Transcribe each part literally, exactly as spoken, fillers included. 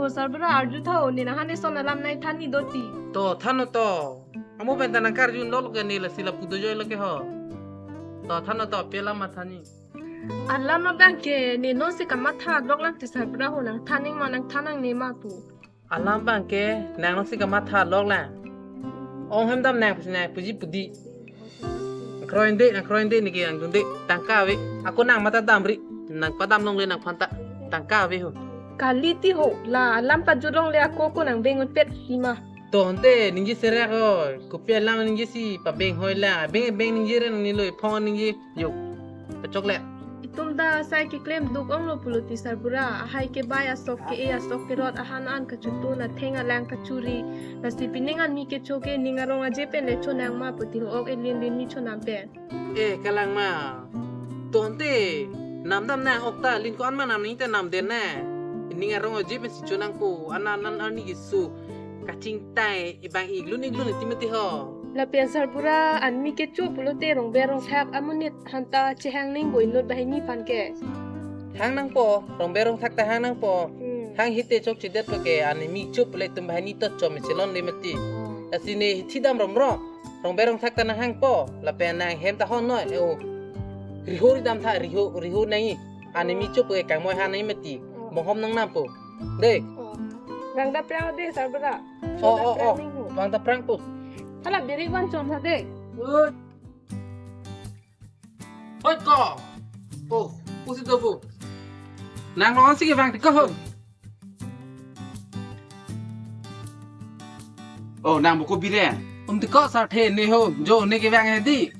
Sarbura arju tha ho, ne nanghan eson alam nangthan ni do ti. To, than non to. Amo pen ta nangkarjun lo ke ne, lasi lapu dojoi lo ke ho. To, than non to, pi alam ma than ni. Alam abang ke ne nonsi kamatha lok lang ti Sarbura ho, nangthan ning ma, nangthan nangne ma pu. Alam abang ke nang nonsi kamatha lok lang. Ong hem dam nang pusi nang puji pudi. Nang kroi de, nang kroi de, ne ke nangdunde, tangka ave. Ako nang matha damri, nang padam longle nangphan ta, tangka ave ho. Kali ti ho, la alam pajut longle ako ko nang beng un pet si ma. To ante ningje serek ho, kopi alam ningje si pabeng hoi la, beng beng ningje re nangne lo, phong ningje, yo. Pachok le. Itum ta sai keklem duk ong lo pulo ti Sarbura, ahai kebai asok ke-e asok kerot, ahan an kachotun, atheng alang kachuri. Lasi pining an mi kecho ke ning arong aje pen le chonang ma pu ti ho, ok elin lin mi chonam pen. Eh, kalang ma. To ante, nam dam nang ok ta, lin ko-an ma nam ning te nam den na. Ning arong aje pen si chonang po, anan an arni keso. Kachingthai, ibang iglun iglun iti mati ho. Lapen Sarbura, an mi kecho pulote rongber rongthak amonit han ta chehang ning bo inut banghini aphan ke. Hang nangpo, rongber rongthak ta hang nangpo. Hmm. Hang hite chokchedet po ke, an mi cho pule itum banghini to chom chelonle mati. Hmm. Lasi ne hithi dam romro. Rongber rongthak ta nanghangpo, lapen nang hem ta hon noi, eh, o. Riho ri dam tha, riho, riho nangji. An mi cho pu ke kangmoi han nangji mati. Oh. Bonghom nangnam po. Dei. Oh. Vang ta prang dei, Sarbura. Oh, oh, oh. Vang ta prang po. Hala biri van chom tha dei. Oi. Oi ko. Po, pusi do po. Nang nonsi kevang ti ko ho. Oh, nang buku biren. Um ti ko sarthe ne ho, jo ne kevang he dei.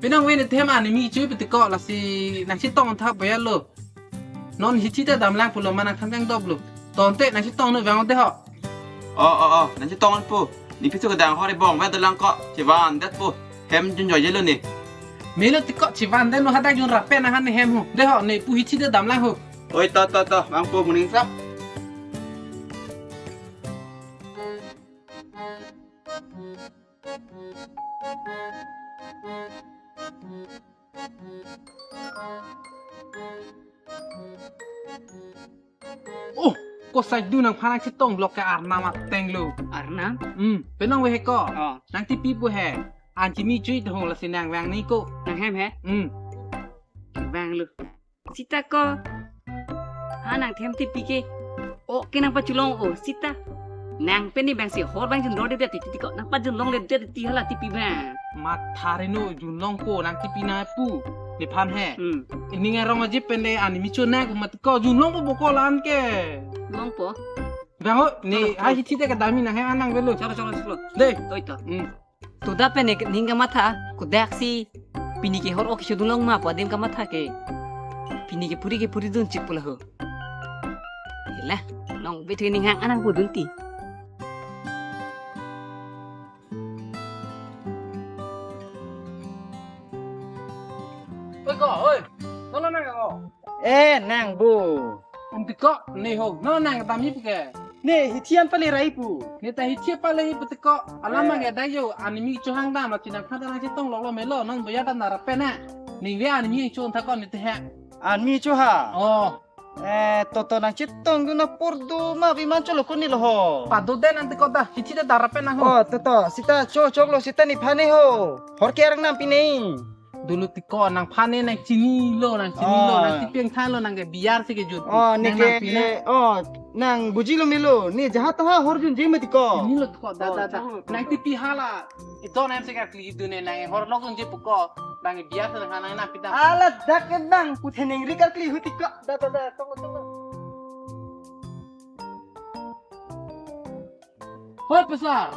Pinong ave ne them an mi chui pu ti ko, lasi nangchetong tha boya lo. Non hithi ta damlang pulo ma nangthan kangdop lo. To ante nangchetong non vang dei ho. Oh, oh, oh, nangchetong non po. Ne piso kedang hori bong ve dolang ko. Chevan det po. Hem junjoi je lo ne. Melo ti ko chevan det lo, hadak junrap pen nanghan ne hem ho. Dei ho, ne pu hithi ta damlang ho. Oi, to, to, to, vang po muning sap. Oh, ko saidu nangphan nangchetong lok ke arnam ateng lo. Arnam? Hmm, pinong ave he ko. Oh. Nang tipi pu he. An kimi chui to ho, lasi nang vang ni ko. Nang hem he? Hmm. Vang lo. Sita ko. Ha nang them tipi ke. O ke nang pachulong o sita. Nang pen ne bang si hor bang jun ro de ti ti ko. Nang pajun longle de ti hala tipi bang. Matha ri no, jun long po nang tipi na pu. Nephan he. Hmm. Ining arong aje pen le an mi chonang pu mat ko, jun long po bokol an ke. Long po. Bang o, ne, chalo, chalo. Ai hithi te kedam ni nang he an nang avelo. Chalo, chalo, chalo. Dei. Oi to. Hmm. To dak pen ne ning kamatha, kodak si pini ke hor ok chodun long ma pu adim kamatha ke. Pini ke phuri ke phuri dun chik pu la ho. Ila, nong bethe ning hang an nang pudun ti. Oi ko, oi. Non nang ko. Eh, nang bu. Um ti ko, ne ho. Non nang kedam ni pu ke. Ne, hithi an pale rai pu. Ne ta hithi pale pu ti ko. Alam, eh, mang ya dai yo, an mi chohang dam, lasi nangphan ta nangchetong lok lo melo, non boya ta narap pen na. Ne ave an mi cho tha ko ne te he. An mi cho ha. Oh. Eh, to to nangchetong dun apor do ma bi man cholo ko ne lo ho. Pado den an ti ko da, hithi ta darap pen nang ho. Oh, to to, sita cho chok lo, sita nephan ne ho. Hor ke arnam pine. Dolo ti ko nangphan ne nang chinilo, nang chinilo, oh, nang tipi angthan lo, nang ke biyar si kejut. Oh, ne nang ke, nang pina. Eh, oh, nang buji lo melo, ne jahat ha hor junje mati ko. Chinilo ti ko, da, oh, da, da. Chalo, nang chalo. Tipi hala. Iton em se karkli dun ne nang hor lok junje pu ko. Nang biyar si nang nang nang pita. Ala dak ke nang puthe nengri karkli hu ti ko. Da, da, da, tong, tong. Hoi pesar.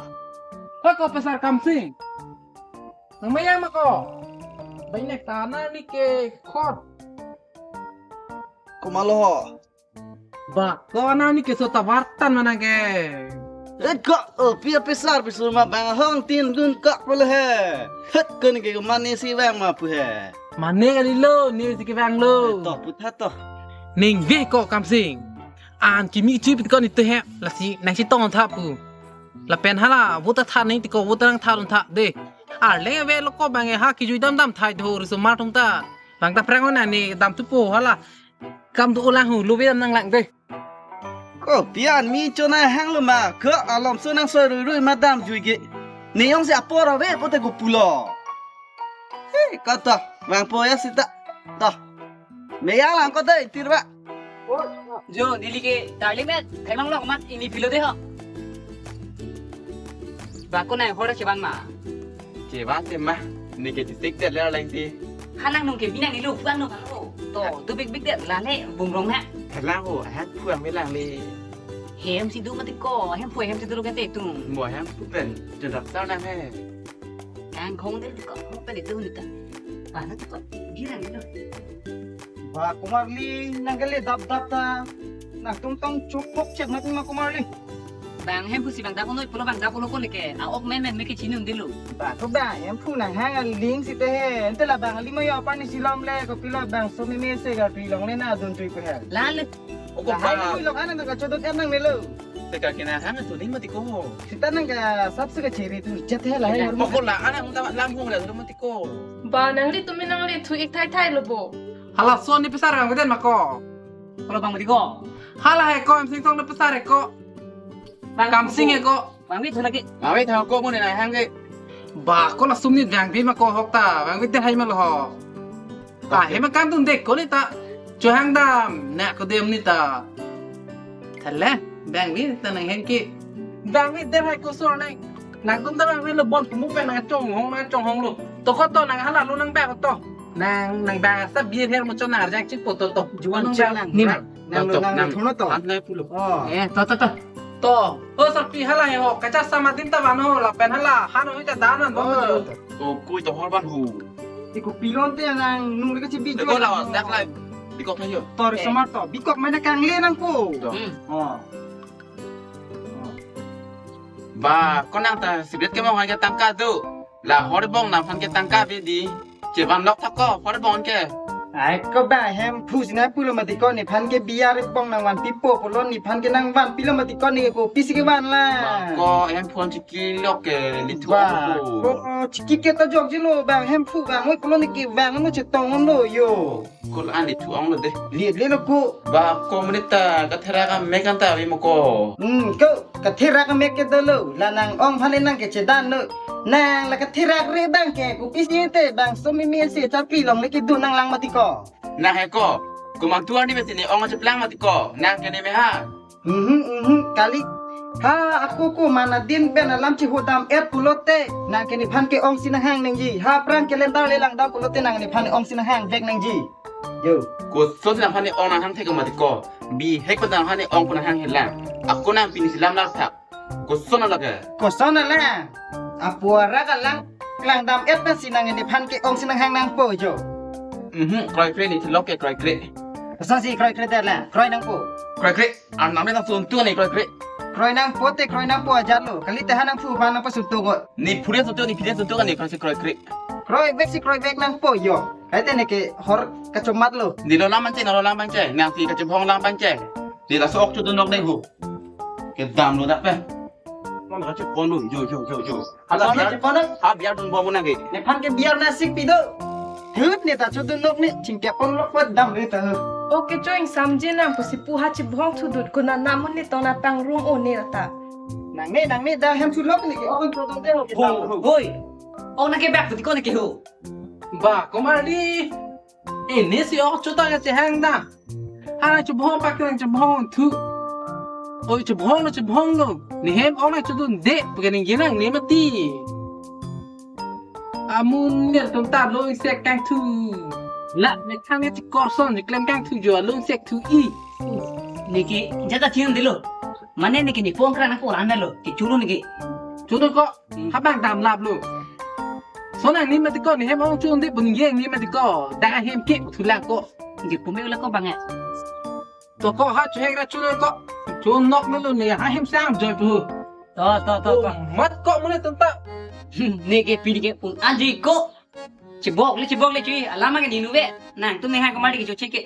Hoi ko pesar Kamsing. Nang mayang ma ko. Banyak tanah ni ke khot. Komat lo ho. Ba, ko anak ni keso ta vartan mana ke. Eh, ko, oh, pia pesar pisu ma bang hong tin gun kak pula he. Het ko ne ke mane si vang ma pu he. Mane kali lo, ne si kevang lo. Eh, to, pu tha to. Ningve ko Kamsing. An kimi chui pu ti ko ne te he, lasi nangchetong tha pu. Lapen hala, vote ta tha ne ti ko, vote ta nangtha lon tha dei. Arleng ave lo ko bang ha kejui dam dam thai do riso ma thong ta. Bang ta prang ona ne dam tu po hala. Kam do lang hu, lo ve dam nang lang dei. Ko pian mi chona hang lo ma, ko alom so nang so rui rui madam jui ke. Ne yong si apor ave pote ko pulo. Hei, ko to, vangpo ya sita. To. Meyang lang ko dei, tirba. Jo, neli ke darling met, theklang lok mat, ini pilo de ho. Ba ko nang hor chevan ma. Chevan te ma, ne ke chisik det le lang ti. Hanang nung ke binang ni lo, puang nung ho. To, tu big big det, la ne, bungrong na. Kalang ho, han puang me lang le. Hem si do mati ko, hem pu hem si do lo kan te tung. Mo hem pu pen, jodap sa nang he. Kangkhong de ko, mo pen itu ni ta. Ba na ko, binang ni lo. Ba Komarli, nang kele dap dap ta. Nang tung tong chuk pok chek na ma Komarli. Bang hem pusi bang dap noi pulo bang dap pulo ko leke. A ok men men me ke chinun dilu. Ba ko ba hem pu nang hang aling site he. Ente la bang ali mo yo pani silom le ko pilo bang so me me se ga pi long le na dun tui ko he. Lalu. Oko ba. Hang pi long ana nang ka chodot er nang melo. Teka kena hang tu ning mati ko. Sita nang ka sap se ka chiri tu chat he la he. Oko la ana ta lang hong la tu mati ko. Ba nangli tumi nangli thu ik thai thai lo bo. Hala so ni pesar bang beden ma ko. Kalau bang bedi ko. Hala he ko em sing song ni pesar he ko. Bang Kamsing he ko. Bang bedi lagi. Bang bedi ko mo ni na hang ke. Ba ko la sum ni bang bedi ma ko hok ta. Bang bedi hai ma lo ho. Ta he ma kan tun dek ko ni ta. Cho hang dam na ko dem ni ta. Tha le, bang bedi ta nang hen ke. Bang bedi der hai ko sur nang. Nang tum ta bang bedi lo bon kumu pen nang chong hong nang chong hong lo. To ko to nang hala lo nang bang to. Nang nang bang sa bir her mo chon nang arjang chik po to to. Juan nang chik bang. Nang. Ni nang. Nang to, nang nang. Thuno to. An nai pulo. Oh. Eh, to to to. To. Oh, sarpi hala he ho. Kacha sama dim ta van ho la pen hala. Han ho ta dan van. Oh. Ko kui to hor van ho. Iko pilon te nang nung rika chibi. Ko la dak lai. Bikok na yo. Tor somar to. Bikok mana kang le nang ko. To. Hmm. Oh. Ba, ko nang ta sibret ke mong ke tangka do. La hor bong nangphan ke tangka bedi. Chevan lok thak ko, hor bong ke. Ai ko ba hem phu sina pulo mati ko nephan ke biar bong nang van pipo pulo nephan ke nang van pilo mati ko ne ko pisi ke van la. Ba, ko hem phone chiki lok ke ni thu ba, ko. Ko chiki ke ta jok jilo bang hem phu bang oi pulo ne ke bang no chetong lo yo. Kul an di thu ong lo de. Liet le lo ko. Ba ko menit ta katherak amek an ta ave mo ko. Hmm, ko katherak amek ke dolo. La nang ong phan le nang ke chedan lo. Nang la katherak re bang ke ko pisi te bang so mi mi se ta pi long le ke du nang lang mati ko. Nang he ko. Ko mang tuan ni besi ni ong cheplang mati ko. Nang ke ni me ha. Mhm, mhm, kali. Ha, ako ko mana din pen alam chihodam et pulote. Nang ke nephan ke ong sinang hang nangji. Ha, prang ke lendar le langdam pulote nang nephan ong sinang hang vek nangji. Yo. Koson nangphan ong nang hang thek mati ko. Bihek pa nangphan ong pu nang hang helang. Ako nang pini silam lak thak. Koson ala ke. Koson ala. Apu ara kalang langdam et na sinang nephan ke ong sinang hang nangpo jo. Mhm, kroikre ni lok ke kroikre. Koson si kroikre de la. Kroi nangpo. Kroikre. Arnam le nang suntu ni kroikre. Kroi nangpo te kroi nangpo ajar lo. Kali te ha nang phu ba nang pasuntu ko. Ni phu le suntu ni phi le suntu ni kroikre kroikre. Kroi vek si kroi vek nangpo yo. Kaite ne ke hor kachomat lo. Ni lo lam manche, na lo lam manche. Nang si kachebhong lam manche. Ni la sok chodun nok nang ho. Kedam lo dak pen. Mon kachepon lo. Yo, yo, yo, yo. Hala biar chepon lo. Ha biar dun bom nang ke. Nephan ke biar nasik pido. Hut ne ta chodun nok ne chingkepon lok pat dam re ta. Oke choing samje nang pusi pu ha chibhong thudut ko na namun ne tong na pangrum o ne ta. Nang ne nang ne da hem thu lok ne ke ong chodun de ho ke dam lo. Hoi. Ong nang ke bak puti ko ne ke ho. Ba Komarli. Ini si ong chota ke chehang da. Hana chubhong pak nang chubhong thu. Oi chubhong lo chubhong lo. Ni hem ong nang chodun de pake ning ginang ni mati. Amun lir tum ta lo insek kang thu. La ne khang ne ti korson ni klem kang thu jo lo insek thu i. Niki jata chiun dilo. Mane niki ni pong kra na ko randa lo. Ki chulu niki. Chudu ko. Habang dam lap lo. Sonang ni mati ko ni hem ong chun de pun yeng ni mati ko. Dang hem ke thulang ko. Niki pume ula ko bang eh. To ko ha chuhek ra chun ko. Chun nok na lo ni ha hem sang joi pu. To to to to. Mat ko mune tonta. Niki pini ke pun anji ko. Chibok le chibok le chui. Alama ke dinu ve. Nang tum ne ha ko mari ke chuchi ke.